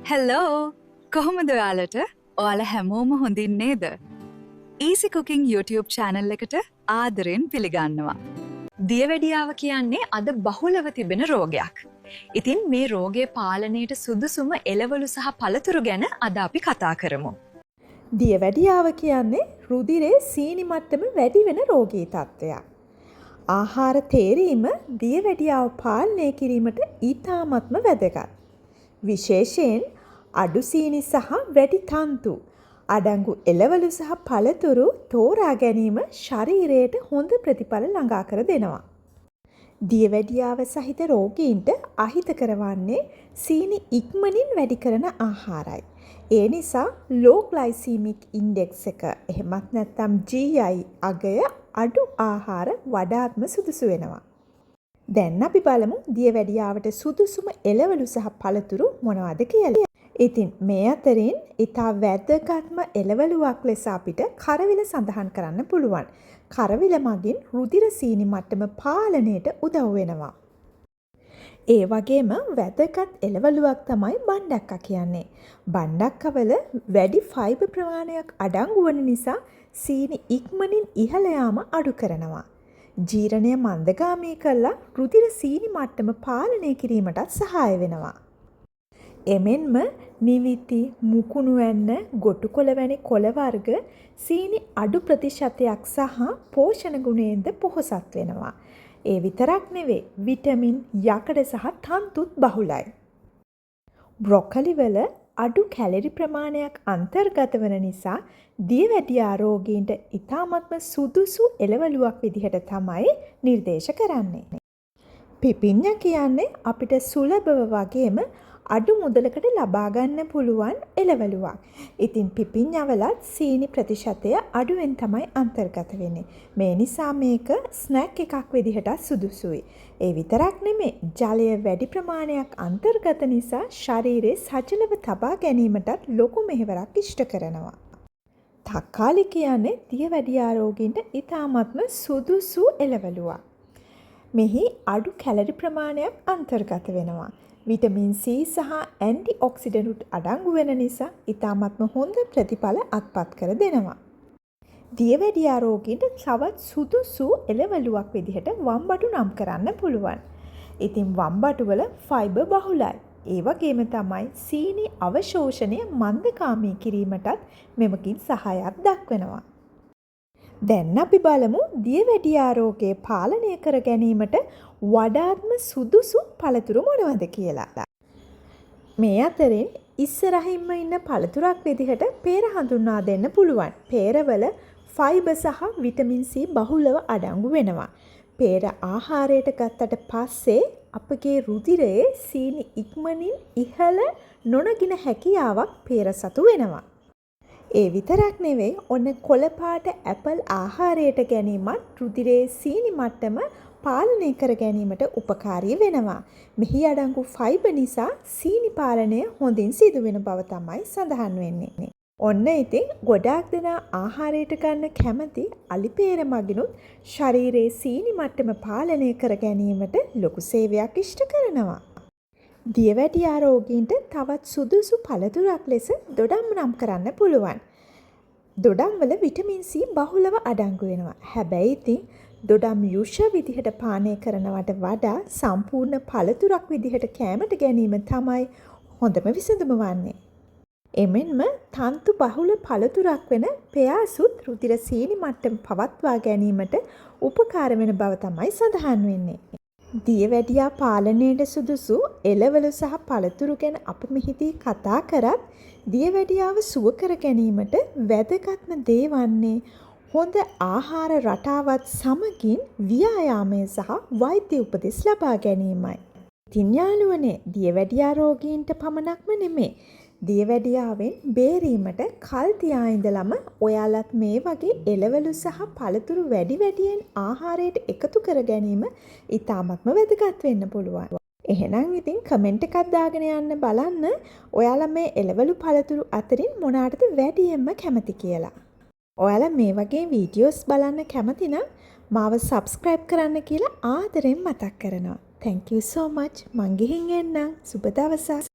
හෙල්ලෝ, කොහොමද ඔයාලට? ඔයාලා හැමෝම හොඳින් නේද? Easy Cooking YouTube channel එකට ආදරෙන් පිළිගන්නවා. දියවැඩියාව කියන්නේ අද බහුලව තිබෙන රෝගයක්. ඉතින් මේ රෝගය පාලනයට සුදුසුම එළවලු සහ පළතුරු ගැන අද අපි කතා කරමු. දියවැඩියාව කියන්නේ රුධිරයේ සීනි මට්ටම වැඩි වෙන රෝගී තත්ත්වයක්. ආහාර තේරීම දියවැඩියාව පාලනය කිරීමට ඉතාමත්ම වැදගත්. විශේෂයෙන් අඩු සීනි සහ වැඩි තන්තු අඩංගු එළවලු සහ පළතුරු තෝරා ගැනීම ශරීරයට හොඳ ප්‍රතිඵල ළඟා කර දෙනවා. දියවැඩියාව සහිත රෝගීන්ට අහිතකර වන්නේ සීනි ඉක්මනින් වැඩි කරන ආහාරයි. ඒ නිසා ලෝ ග්ලයිසීමික් ඉන්ඩෙක්ස් එක, එහෙමත් නැත්නම් GI අගය අඩු ආහාර වඩාත්ම සුදුසු වෙනවා. දැන් අපි බලමු දියවැඩියාවට සුදුසුම එළවලු සහ පළතුරු මොනවද කියලා. ඉතින් මේ අතරින් ඉතා වැදගත්ම එළවලුවක් ලෙස අපිට කරවිල සඳහන් කරන්න පුළුවන්. කරවිල මගින් රුධිර සීනි මට්ටම පාලනයට උදව් වෙනවා. ඒ වගේම වැදගත් එළවලුවක් තමයි බණ්ඩක්කා කියන්නේ. බණ්ඩක්කවල වැඩි ෆයිබර් ප්‍රමාණයක් අඩංගු වන නිසා සීනි ඉක්මනින් ඉහළ යාම අඩු කරනවා. ජීර්ණය මන්දගාමී කරලා රුධිර සීනි මට්ටම පාලනය කිරීමටත් සහාය වෙනවා. එමෙන්ම නිවිති, මුකුණු ඇන්න, ගොටුකොළ වැනි කොළ වර්ග සීනි අඩු ප්‍රතිශතයක් සහ පෝෂණ ගුණයෙන්ද පොහොසත් වෙනවා. ඒ විතරක් නෙවෙයි, විටමින්, යකඩ සහ තන්තුත් බහුලයි. බ්‍රොකොලි වල අඩු කැලරි ප්‍රමාණයක් අන්තර්ගත වන නිසා දියවැඩියා රෝගීන්ට ඉතාමත්ම සුදුසු එළවලුවක් විදිහට තමයි නිර්දේශ කරන්නේ. පිපිඤ්ඤා කියන්නේ අපිට සුලභව වගේම අඩු මුදලකට ලබා ගන්න පුළුවන් එළවලුවක්. ඉතින් පිපිඤ්ඤාවලත් සීනි ප්‍රතිශතය අඩුවෙන් තමයි අන්තර්ගත වෙන්නේ. මේ නිසා මේක ස්නැක් එකක් විදිහටත් සුදුසුයි. ඒ විතරක් නෙමේ, ජලය වැඩි ප්‍රමාණයක් අන්තර්ගත නිසා ශරීරය සජලව තබා ගැනීමටත් ලොකු මෙහෙවරක් ඉෂ්ට කරනවා. තක්කාලි කියන්නේ දියවැඩියා රෝගීන්ට ඉතාමත්ම සුදුසු එළවලුවක්. මෙහි අඩු කැලරි ප්‍රමාණයක් අන්තර්ගත වෙනවා. විටමින් C සහ ඇන්ටි ඔක්සිඩන්ට් අඩංගු වෙන නිසා ඉතාමත්ම හොඳ ප්‍රතිඵල අත්පත් කර දෙනවා. දියවැඩියා රෝගීන්ට තවත් සුදුසු එළවලුවක් විදිහට වම්බටු නම් කරන්න පුළුවන්. ඉතින් වම්බටු වල ෆයිබර් බහුලයි. ඒ වගේම තමයි සීනි අවශෝෂණය මන්දගාමී කිරීමටත් මෙමගින් සහායක් දක්වනවා. දැන් අපි බලමු දියවැඩියා රෝගය පාලනය කර ගැනීමට වඩාත්ම සුදුසු පළතුරු මොනවද කියලා. මේ අතරින් ඉස්සරහින්ම ඉන්න පළතුරක් විදිහට පේර හඳුන්වා දෙන්න පුළුවන්. පේරවල ෆයිබර් සහ විටමින් C බහුලව අඩංගු වෙනවා. පේර ආහාරයට ගත්තට පස්සේ අපගේ රුධිරයේ සීනි ඉක්මනින් ඉහළ නොනගින හැකියාවක් පේර සතු වෙනවා. ඒ විතරක් නෙවෙයි, ඔන්න කොළ පාට ඇපල් ආහාරයට ගැනීමත් රුධිරයේ සීනි මට්ටම පාලනය කර ගැනීමට උපකාරී වෙනවා. මෙහි අඩංගු ෆයිබර් නිසා සීනි පාලනය හොඳින් සිදු වෙන බව තමයි සඳහන් වෙන්නේ. ඔන්න ඉතින් ගොඩාක් දෙනා ආහාරයට ගන්න කැමති අලිපේර මගිනුත් ශරීරයේ සීනි මට්ටම පාලනය කර ගැනීමට ලොකු සේවයක් ඉෂ්ට කරනවා. දියවැඩියා රෝගීන්ට තවත් සුදුසු පළතුරක් ලෙස දොඩම් නම් කරන්න පුළුවන්. දොඩම් වල විටමින් C බහුලව අඩංගු වෙනවා. හැබැයි ඉතින් දොඩම් යුෂ විදිහට පානය කරනවට වඩා සම්පූර්ණ පළතුරක් විදිහට කෑමට ගැනීම තමයි හොඳම විසඳුම වන්නේ. එමෙන්ම තන්තු බහුල පළතුරක් වෙන පෙයාසුත් රුධිර සීනි මට්ටම පවත්වා ගැනීමට උපකාර වෙන බව තමයි සඳහන් වෙන්නේ. දියවැඩියා පාලනයට සුදුසු එළවලු සහ පළතුරු ගැන අප මෙහිදී කතා කරත්, දියවැඩියාව සුව කර ගැනීමට වැදගත්ම දේ වන්නේ හොඳ ආහාර රටාවත් සමගින් ව්‍යායාමය සහ වෛද්‍ය උපදෙස් ලබා ගැනීමයි. ඉතින් යාළුවනේ, දියවැඩියා රෝගීන්ට පමණක්ම නෙමේ, දියවැඩියාවෙන් බේරීමට කල් තියා ඉඳලම ඔයාලත් මේ වගේ එළවලු සහ පළතුරු වැඩි වැඩියෙන් ආහාරයට එකතු කර ගැනීම ඉතාමත්ම වැදගත් වෙන්න පුළුවන්. එහෙනම් ඉතින් කමෙන්ට් එකක් දාගෙන යන්න බලන්න ඔයාලා මේ එළවලු පළතුරු අතරින් මොනාටද වැඩියෙන්ම කැමති කියලා. ඔයාලා මේ වගේ වීඩියෝස් බලන්න කැමති නම් මාව සබ්ස්ක්‍රයිබ් කරන්න කියලා ආදරෙන් මතක් කරනවා. Thank you so much. මං ගිහින් එන්නම්. සුබ දවසක්.